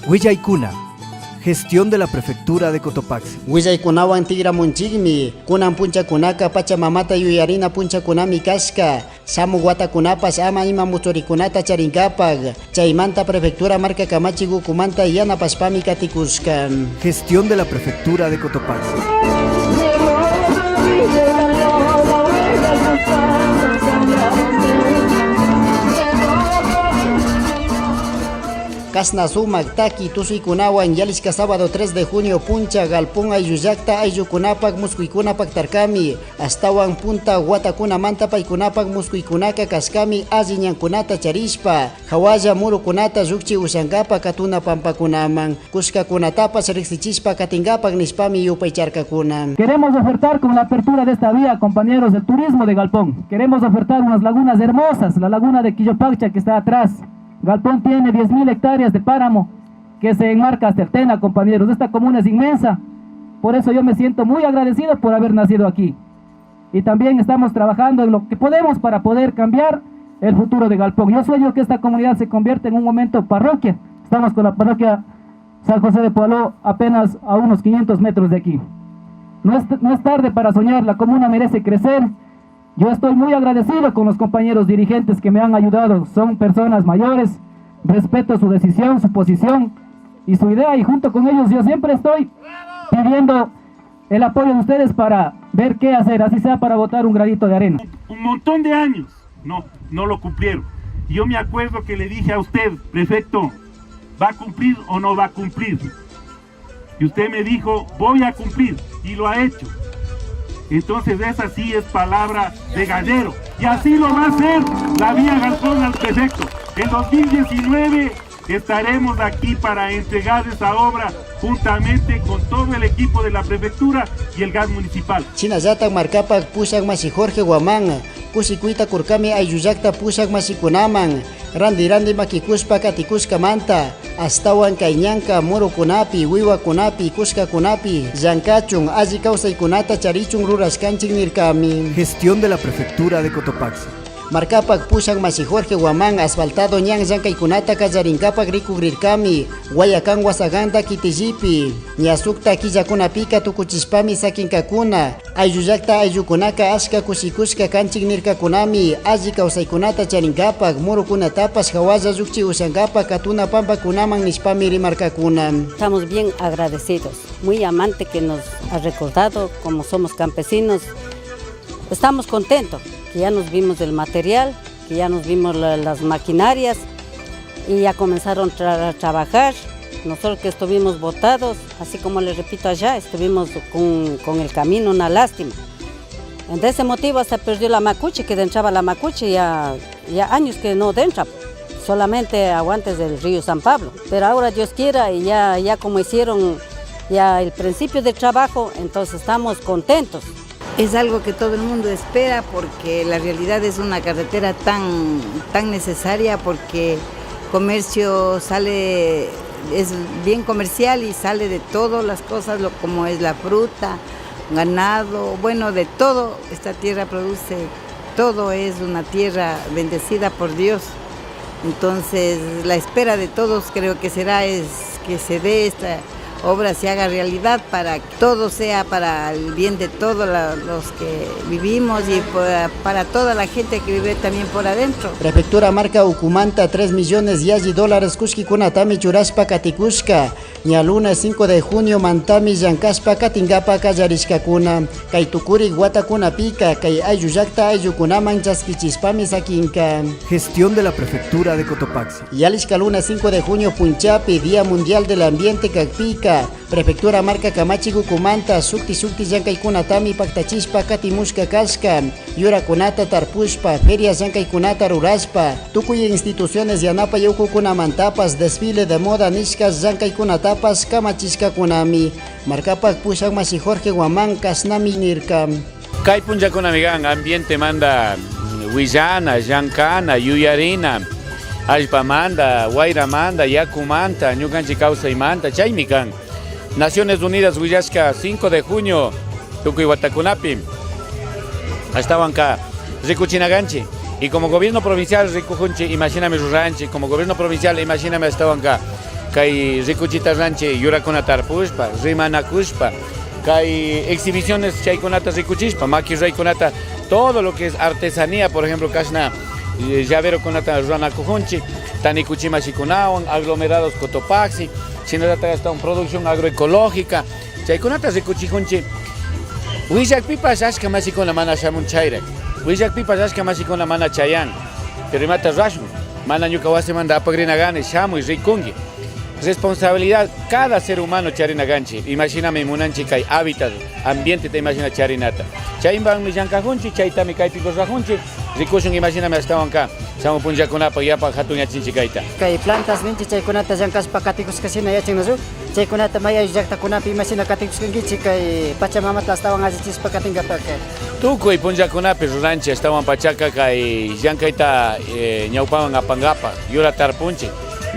Huillaicuna. Gestión de la Prefectura de Cotopaxi. Willaykunawan tikramunchikmi, kunan punchakunaka pachamamata yuyarina punchakunami kashka, shamuk watakunapash ama ima mutsurikunata charinkapak, chaymanta prefectura marka kamachik ukumanta yanapashpami katikushka. Gestión de la Prefectura de Cotopaxi. Kashna sumak taki tusuykunawan yalishka sábado 3 de junio puncha Galpón ayllullakta ayllukunapak muskuykuna paktarkami ashtawan punta watakunamanta paykunapak muskuykunaka kashkami alli ñankunata charishpa hawalla murukunata llukchi ushankapak katuna pampakunaman kushkakunatapash riksichishpa katinkapak nishpami yupaycharkakuna. Queremos ofertar con la apertura de esta vía, compañeros del turismo de Galpón. Queremos ofertar unas lagunas hermosas, la laguna de Quillopaccha que está atrás. Galpón tiene 10.000 hectáreas de páramo que se enmarca hasta el Tena, compañeros. Esta comuna es inmensa. Por eso yo me siento muy agradecido por haber nacido aquí. Y también estamos trabajando en lo que podemos para poder cambiar el futuro de Galpón. Yo sueño que esta comunidad se convierta en un momento parroquia. Estamos con la parroquia San José de Poaló apenas a unos 500 metros de aquí. No es tarde para soñar, la comuna merece crecer. Yo estoy muy agradecido con los compañeros dirigentes que me han ayudado. Son personas mayores, respeto su decisión, su posición y su idea, y junto con ellos yo siempre estoy pidiendo el apoyo de ustedes para ver qué hacer, así sea para botar un granito de arena. Un montón de años, no, no lo cumplieron. Y yo me acuerdo que le dije a usted, prefecto, ¿va a cumplir o no va a cumplir? Y usted me dijo, voy a cumplir, y lo ha hecho. Entonces esa sí es palabra de gallero. Y así lo va a hacer la vía Galpón al prefecto. En 2019 estaremos aquí para entregar esa obra juntamente con todo el equipo de la prefectura y el gas municipal. Shinallatak markapak pushak mashi Jorge Guamán, kushikuyta kurkami ayllullakta pushak mashikunaman, randi randi makikushpa katikushkamanta, ashtawan kay ñanka murukunapi, wiwakunapi, kushkakunapi, llankachun, alli kawsaykunata charichun rurashkanchik nirkami. Gestión de la Prefectura de Cotopaxi. Markapak pushak mashi Jorge Guamán asfaltado ñan llankaykunata kallarinkapak rikukrirkami, Guayacán Guasaganda kitillipi, ña sukta killakunapika tukuchishpami sakinkakuna, ayllullakta ayllukunaka ashka kushikushka kanchik nirkakunami, alli kawsaykunata charinkapak, murukunatapash hawalla llukchi ushankapak katuna pampakunaman nishpami rimarkakuna. Estamos bien agradecidos, muy amante que nos ha recordado como somos campesinos. Estamos contentos que ya nos vimos el material, que ya nos vimos las maquinarias y ya comenzaron a trabajar. Nosotros que estuvimos botados, así como les repito allá, estuvimos con el camino, una lástima. De ese motivo hasta perdió la macuche, que entraba la macuche, ya años que no entra, solamente aguantes del río San Pablo. Pero ahora Dios quiera y ya como hicieron ya el principio del trabajo, entonces estamos contentos. Es algo que todo el mundo espera porque la realidad es una carretera tan necesaria porque comercio sale, es bien comercial y sale de todas las cosas, como es la fruta, ganado, bueno, de todo. Esta tierra produce todo, es una tierra bendecida por Dios. Entonces, la espera de todos creo que será es que se dé esta obra, se haga realidad para que todo sea para el bien de todos los que vivimos y para toda la gente que vive también por adentro. Prefectura marka ukumanta 3 millones yalli dólares kushkikunatami churashpa katikushka. Ña lunes 5 de junio mantami llankashpa katinkapa kallarishkakuna. Kay tukuri watakunapika, kay ayllullakta ayllukunaman chaskichishpami sakinka. Gestión de la Prefectura de Cotopaxi. Yalishka lunes 5 de junio punchapi, Día Mundial del Ambiente kakpika. Prefectura marka kamachik ukumanta, sukti sukti llankaykunatami paktachishpa katimushka kashka, yurakunata tarpushpa, ferias llankaykunata rurashpa, tukuy instituciones yanapay ukukunamantapas, desfile de moda nishka llankaykunatapas kamachishkakunami. Markapak pushak mashi Jorge Guamán kashnami nirka. Kay punllakunami kan ambiente manda willana, llankana, yuyarina, allpamanta, wayramanta, yakumanta, ñukanchik kawsaymanta, chaymi kan. Naciones Unidas willashka 5 de junio tukuy watakunapi ashtawanka rikuchinakanchik. Y como gobierno provincial rikujunchik, imashinami ruranchik, como gobierno provincial imashinami ashtawanka. Kay rikuchita ranchi yurakuna tarpushpa, rimanakushpa, kay exhibiciones chaykunata rikuchishpa, maki ruraykunata, todo lo que es artesanía, por ejemplo, kashna llaverokunata ruranakujunchik, tanikuchimashikunawan, aglomerados Cotopaxi, shinallatak ashtawan producción agroecológica, chaykunata rikuchijunchik. Willakpipash ashka mashikuna mana shamun chayrak, willakpipash ashka mashikuna mana chayan, pero imata rurashun, mana ñuka wasimanta apakrinagani, shamuy rikunki. Responsabilidad cada ser humano charina kanchik, imashinami munanchik kay hábitat, ambienteta imashina charinata. Chaymanmi llankajunchik, chaytami kaypi rurajunchik, rikushun imashinami ashtawanka shamuj punllakunapak yapa hatunyachinchik kayta. Kay plantas ninchik chaykunata llankashpa katikushka shina yachannachu, chaykunata may ayllu llaktakunapi imashina katikushkankichik kay Pachamamata ashtawan allichishpa katinkapak. Tukuy punllakunapi ruranchik ashtawan pachaka kay llankayta ñawpaman apankapak, yura tarpunchik.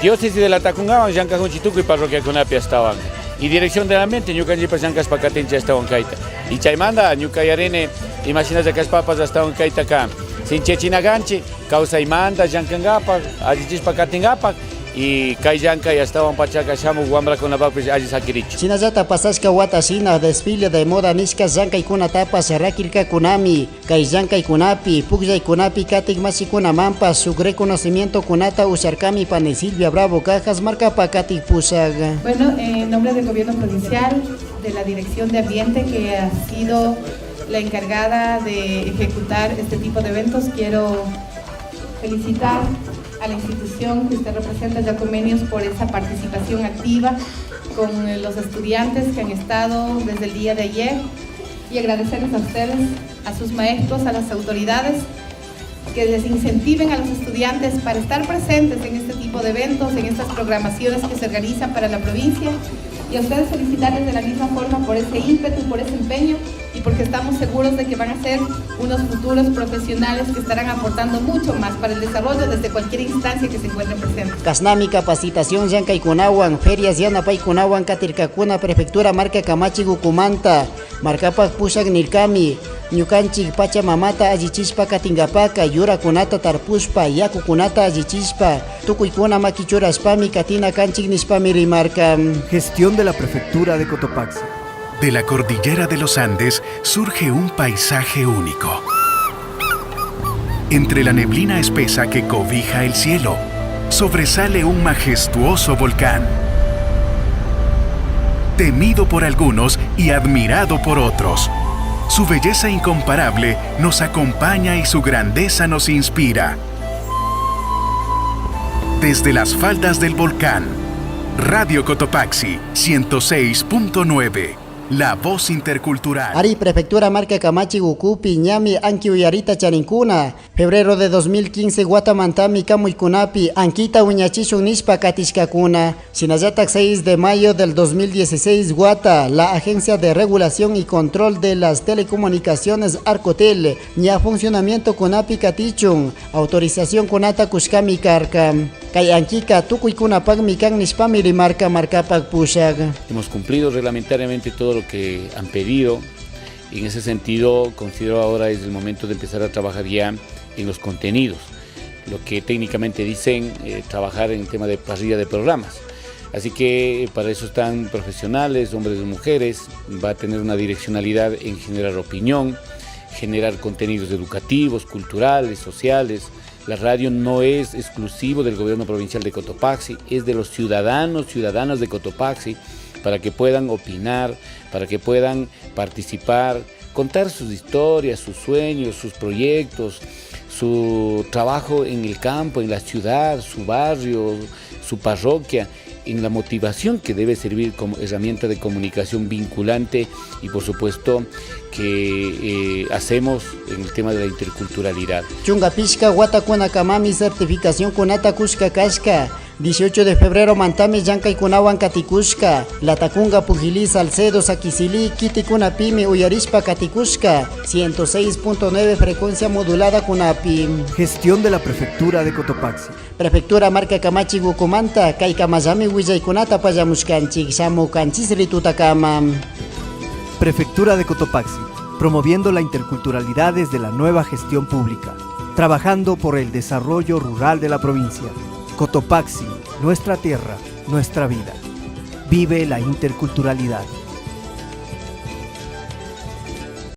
Diócesis de Latacungawan llankajunchik tukuy parroquiakunapi ashtawan. Y Dirección del Ambiente ñukanchikpas llankashpa katinchik ashtawan kayta. Y chaymanta ñuka yarini imashinalla kashpapas ashtawan kaytaka sinchiachinakanchik kawsaymanta llankankapak, allichishpa katinkapak y kay llankay ashtawan pachaka shamuk wambrakunapakpish alli sakirichu. Shinallata pasashka wata shina desfile de moda nishka llankaykunatapash rakirkakunami, kay llankaykunapi, pukllaykunapi katik mashikunamanpash shuk reconocimientokunata usharkami pani Silvia Bravo Cajas markapa katik pushak. Bueno, en nombre del gobierno provincial, de la Dirección de Ambiente que ha sido la encargada de ejecutar este tipo de eventos, quiero felicitar a la institución que usted representa, Jacomenius, por esa participación activa con los estudiantes que han estado desde el día de ayer y agradecerles a ustedes, a sus maestros, a las autoridades que les incentiven a los estudiantes para estar presentes en este tipo de eventos, en estas programaciones que se organizan para la provincia, y a ustedes felicitarles de la misma forma por ese ímpetu, por ese empeño y porque estamos seguros de que van a ser unos futuros profesionales que estarán aportando mucho más para el desarrollo desde cualquier instancia que se encuentren presentes. Kasnami capacitación llankaykunawan, ferias yanapaykunawan katirkakuna prefectura marka Kamachi Gukumanta, markapak pushak nirkami, ñukanchik Pachamamata allichishpa katinkapaka, yurakunata tarpushpa, yakukunata allichishpa, tukuykuna makichurashpami katina kanchik nishpami rimarka. Gestión de la Prefectura de Cotopaxi. De la cordillera de los Andes surge un paisaje único. Entre la neblina espesa que cobija el cielo, sobresale un majestuoso volcán. Temido por algunos y admirado por otros. Su belleza incomparable nos acompaña y su grandeza nos inspira. Desde las faldas del volcán, Radio Cotopaxi 106.9. La voz intercultural. Ari, Prefectura Marca Kamachi Gukupi, Ñami, Anki Uyarita Charincuna. Febrero de 2015, Guatamantami, Kamuykunapi, Anquita Uñachishun Nishpa Katishkakuna. Shinallatak 6 de mayo del 2016, Guata, la Agencia de Regulación y Control de las Telecomunicaciones Arcotel, ña funcionamiento Kunapi Katichun, autorización Kunata Kushkami Karka. Kay Anquika, Tukuykunapakmi kan nishpami rimarka markapak pushak. Hemos cumplido reglamentariamente todo lo que han pedido. En ese sentido, considero ahora es el momento de empezar a trabajar ya en los contenidos, lo que técnicamente dicen, trabajar en el tema de parrilla de programas. Así que para eso están profesionales, hombres y mujeres, va a tener una direccionalidad en generar opinión, generar contenidos educativos, culturales, sociales. La radio no es exclusivo del gobierno provincial de Cotopaxi, es de los ciudadanos, ciudadanas de Cotopaxi, para que puedan opinar, para que puedan participar, contar sus historias, sus sueños, sus proyectos, su trabajo en el campo, en la ciudad, su barrio, su parroquia, en la motivación que debe servir como herramienta de comunicación vinculante y por supuesto que hacemos en el tema de la interculturalidad. Chunga pishka watakuna kamami certificación kunata kushka kashka. 18 de febrero mantami llankaykunawan katikushka. Latacunga, Pujilí, Salcedo, Saquisilí, Kitikunapimi, Uyarishpa katikushka. 106.9 frecuencia modulada kunapi. Gestión de la Prefectura de Cotopaxi. Prefectura Marca Kamachi Gukumanta, Kaykamayami willaykunata pallamushkanchik, shamukanchis ritutakama. Prefectura de Cotopaxi, promoviendo la interculturalidad desde la nueva gestión pública, trabajando por el desarrollo rural de la provincia. Cotopaxi, nuestra tierra, nuestra vida. Vive la interculturalidad.